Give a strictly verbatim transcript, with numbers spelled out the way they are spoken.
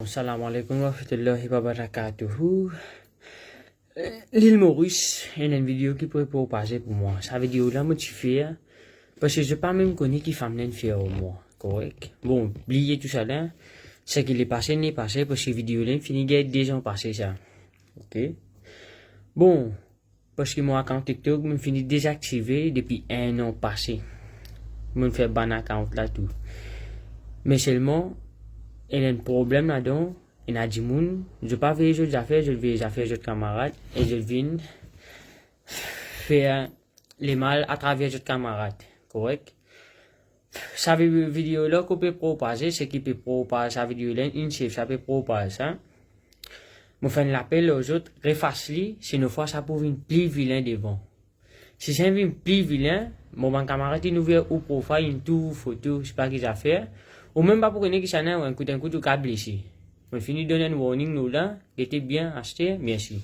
Salam alaikum warahmatullahi wabarakatuh. Eh, Lil Moris, ena enn video ki pe propaze pou mwa. Sa video la mo ti fer, parski zot pa mem kone ki fam la inn fer ar mwa, korek? Bon, bliye tou sa la, seki lepase, lepase, parski video la fini gagn de zan pase sa. Ok? Bon, parski mo account TikTok, mo fini dezaktive depi enn an pase. Mo fer bann account la tou. Me selman, ena enn problem ladan, ena dimoun, zot pa veye zot zafer, zot veye zafer zot kamarad, e zot vinn fer lemal atraver zot kamarad, korek? Sa vi-, video la ki pe propaze, seki pe propaze sa video la, inn sef sa pe propaze sa. Mo fer enn lapel ar zot, refas li, sinon fwa sa pou vinn pli vilin devan. Si sa vinn pli vilin, mo bann kamarad inn ouver ou profile, inn touv ou foto, sipa ki zafer, ou mem pa pou kone kisannla, enn kout, enn kout ou kapav blese. Mo fini donn enn warning nou la, gete bien, aster, mersi.